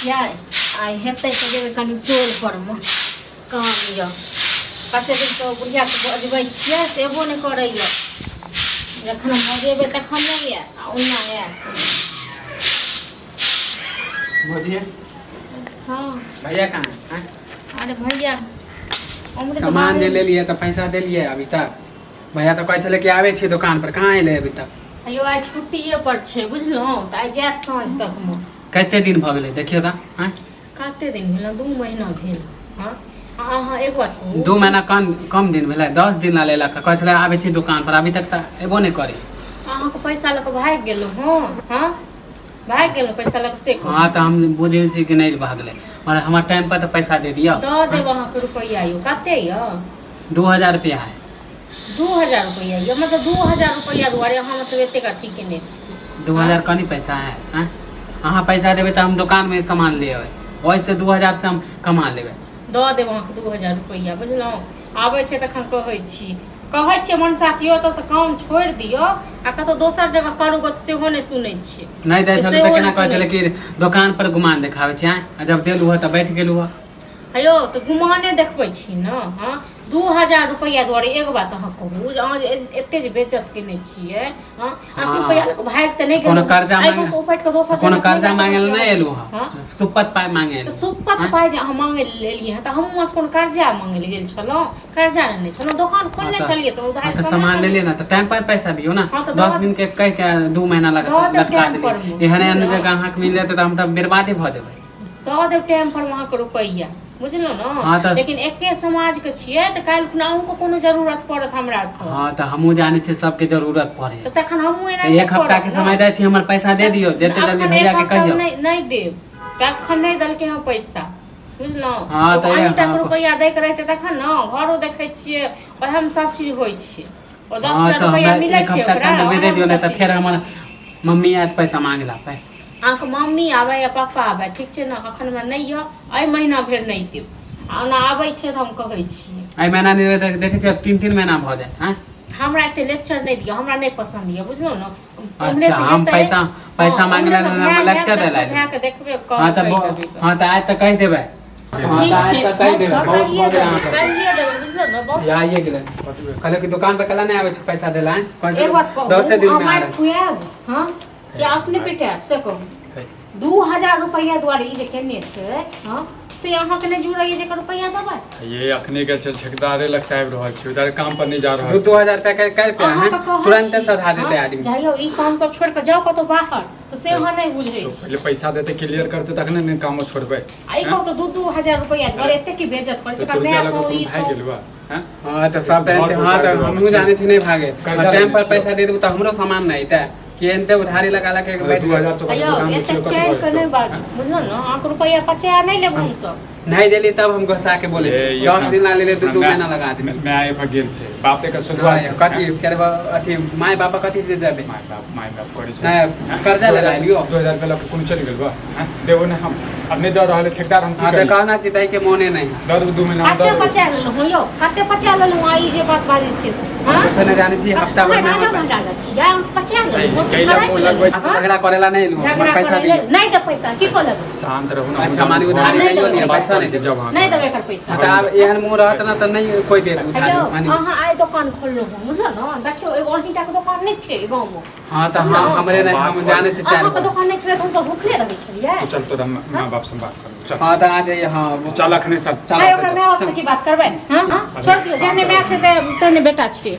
छियै। आइ हेतै तऽ जेबै कनि टोल परमे, काम यऽ। कते दिनसँ ओ बुढ़ियाके बजबै छियै से एबो नहि करैए। जखन हम बजेबै तखन नहि आयत आ ओना आयत। भौजी। हँ। भैया कहाँ है? आँय? अरे भैया उम्र तऽ सामान जे बाहरे- लेलियै तऽ पैसा देलियै अभी तक? भैया तऽ कहै छलै कि आबै छी दोकान पर, कहाँ एलै अभी तक? अयो, आइ छुट्टिए पर छै, बुझलहुँ? तऽ आइ जायत साँझ तकमे। कते दिन भऽ गेलै देखियौ तऽ, आँय? कते दिन भेल? 2 महीना भेल। हँ, आ अहाँ एक बात कहू। 2 महीना कम कम दिन भेलै? 10 दिन ला लेलक, कहै छलै आबै छी दोकान पर, अभी तक तऽ एबो नहि करै। अहाँके पैसा लऽ कऽ भागि गेलहुँ? हँ हँ, भागि गेलहुँ पैसा लऽ कऽ, से कहू। हँ, तऽ हम बुझै छी कि नहि भागलै, मगर हमर टाइम पर तऽ पैसा दे दिअ। दऽ देब अहाँके रुपैआ। यौ, कते यऽ? 2000 रुपया है। 2000 रुपैआ यऽ? मतलब 2000 रुपैआ दुआरे अहाँ मतलब एतेक अथी केने छी? 2000 कनी पैसा है? आँय, अहाँ पैसा देबै तऽ हम दोकानमे सामान ले अबै, ओहिसँ 2000 से हम कमा लेबै। दऽ देब अहाँके 2000 रुपैआ, बुझलहुँ? आबै छै तखन कहै छी। कहै छियै मनसा कि ओतऽसँ काम छोड़ि दियौ आ कतहु दोसर जगह करू गऽ, तऽ सेहो नहि सुनै छियै। नहि दै तऽ छलै तऽ सेहो केना नहि कहै सुनै छलै कि दोकान पर गुमान देखाबै छै? आँय, आ जब देलू हँ तऽ बैठ गेलू हँ। हेयौ, तऽ गुमाने देखबै छी ने। हँ, 2000 रुपैआ दुआरे एक बात अहाँ कहू जे अहाँ जे एते जे बेज्जत केने छियै, हँ, अहाँके रुपैआ लऽ कऽ भागि तऽ नहि कोनो गेलहुँ? कर्जा आइ मांगे उपटि कऽ दोसर कोनो जगह कर्जा नहि मांगे लए नहि एलहुँ हँ? हँ, सुपत पाइ मांगे तऽ एलहुँ। सुपत आँय? पाइ जे अहाँ मांगे लए एलियै हँ, तऽ हमहूँ अहाँसँ कोनो कर्जा मांगे लए गेल छलहुँ? कर्जा लेने छलहुँ? दोकान खोलने छलियै तऽ उधार हँ, तऽ सामान लेलियै ने, तऽ टाइम पर पैसा दियौ ने। हँ, तऽ 10 दऽ- दिन के कहि के 2 महीना लग दऽ देब लटका टाइम पर देलियै। मे। एहन एहन बुझलहुँ? जगह अहाँके मिल जेतै तऽ हम तऽ बर्बादे भऽ जेबै। दऽ देब टाइम पर अहाँके रुपैआ, बुझलहुँ ने? हँ, तऽ- लेकिन एके समाजके छियै तऽ काल्हि खुना अहूँके कोनो जरूरत पड़त हमरासँ। हँ, तऽ हमहूँ जानै छियै सबके जरूरत पड़े। तऽ तखन हमहूँ एना तऽ एक हफ्ता के समय दै छी, हमर पैसा दे दियौ जते जल्दी। अखन भैया एक के हफ्ता कहियौ। नहि, नहि देब। तखन नहि देलकै हँ पैसा, बुझलहुँ? हँ, तऽ अहीँटाके हँ, रुपैआ दैके रहितै तखन ने। घरो देखै छियै, ओएहमे सब चीज होइ छै। ओ दस हँ, हजार तऽ रुपैआ हमरा मिलै एक छै हफ्ता के ओकरा, अंदर दे ओएहमे दियौ, नहि सब तऽ चीज फेर होइ हमर छै। मम्मी आयत पैसा मांगे ला पे। अहाँके मम्मी आबै या पापा आबै, ठीक छै ने? अखन हमरा नहि यऽ, एहि महीना भरि नहि देब। आ ओना आबै छै तऽ हम कहै छियै। एहि महीना नहि देबै तऽ देखै छियै 3-3 महीना भऽ जायत। आँय? हमरा एते लेक्चर नहि दिअ, हमरा नहि पसन्द यऽ, बुझलहुँ ने? अच्छा, हम पैसा पैसा मांगे ला लेक्चर दै ला एलियै। भायके देखबे। हँ, तऽ कहि देबै। हँ, तऽ आइ तऽ कहि देबै। हँ, ठीक तऽ आइ छै। तऽ कहि देबै। बहुत कहिए भऽ गेलै देबै, अहाँके। कहिए देबै, बुझलहुँ ने? बहुत आइए गेलै। कहलियै कि दोकान पर कला नहि आबै छै पैसा दै ला? आँय? कहै एक बात छै कहू, 10 दिन अहाँ मे आ मारि रहल। खुआएब, हँ, या अपने पिटायब, से कहू। 2000 रुपैआ दुआरे ई जे केने छै, हँ, से अहाँके नहि जुड़ैए जेकर रुपैआ देबै? ये अखने गेल छल ठेकेदारे लग से आबि रहल छी, उधर काम पर नहीं जा रहल दू छी। 2000 रुपया के कर पे अहाँके हैं कहै तुरंत छी, सधा देते हँ, आदमी। जाइयौ, ई काम सब छोड़ि कऽ जाउ कतहु बाहर, तऽ से अहाँ नहि बुझै तो छी। पहिले पैसा देते, क्लियर करते, तखने ने कामो छोड़बै। आ ई कहू तऽ 2-2 हजार रुपैआ दुआरे एते की बेइज्जत करै तो छै? रुपया माय लगा कहू, कोनो ई भागि कहू। गेल बा हैं? हाँ, तऽ सब घर टाइम, हाँ, पर तऽ उतारि हमहूँ देबै। जानै छी नहि भागे। कर्जा टाइम लेने पर छियौ। पैसा दे देबू तऽ हमरो सामान नहि अयतै कि एनते उधारी लगा लगा के बैठ 2000 से अयौ, दुकान एते बेचियो कथी चढ़ि भऽ कऽ नहि जेतौ? बाजू, बुझलहुँ ने? अहाँके रुपैआ पचा नहि लेब हमसभ। नहीं देली तब हम गुस्सा के बोले ए, छी। ई 10 अपना- दिन ला लेले, दू दू माय- महीना लगा देली। माय बाप गेल छै, बाप एकर सोधवा छै। कथी करबा अथी माय बाप कथी से जाबे? माय बाप, माय बाप करै छै। नहि, हैं? कर्जा लेला लियो। 2000 रुपया लऽ कऽ कोनो चलि गेल बा? हैं? देबो नहि हम, आब नहि दऽ रहल है ठेकेदार, हम की हाँ, तऽ करी? कहना कि दै के मोने नहीं है। दऽ देबो 2 महीना दऽ कते देबो। पचा लेलहुँ यौ, कते पचा लेलहुँ? आ ई जे बात बाजै छियै से, हाँ? कुछो नहि जानै छी, हफ्ता भर अहाँ में राजा हमर महाराजा छियै, हम पचा लेलहुँ? कैला छोड़ाइ मुँह लेलहुँ, लगबै पैसा। हाँ? झगड़ा करेला नहीं एलहुँ, हमर झगड़ा पैसा करै दियौ। लेल नहि दे पैसा, की कऽ लेबै? शान्त रहू ने। अच्छा, माने उधारी नहि लइयो देबै। लिअ, पैसा नहि देबै। जब अहाँ नहि देबै एकर पैसा। हाँ, तऽ आब एहन मुँह रहत ने तऽ नहि कोइ देत उधारी। हेलो, मानि अहाँ आइ दोकान खोललहुँ हँ, बुझलहुँ ने? देखियौ, एगो अहींटाके दोकान नहि छै गाँवमे। हाँ, तऽ हाँ, हमरे नहि, हम जानै छी चारि अहाँके गो। दोकान नहि छलै तऽ हम तऽ भूखले रहै छलियै। तू चल, तोरा माँ बाप से बात कर, चल। हाँ, तऽ आ जाइए, हाँ। चल अखने, चल। आइ ओकरा माय बाप से की बात करबै? हाँ, छोड़ दियौ, जेहने माय छै तेहने बेटा छै।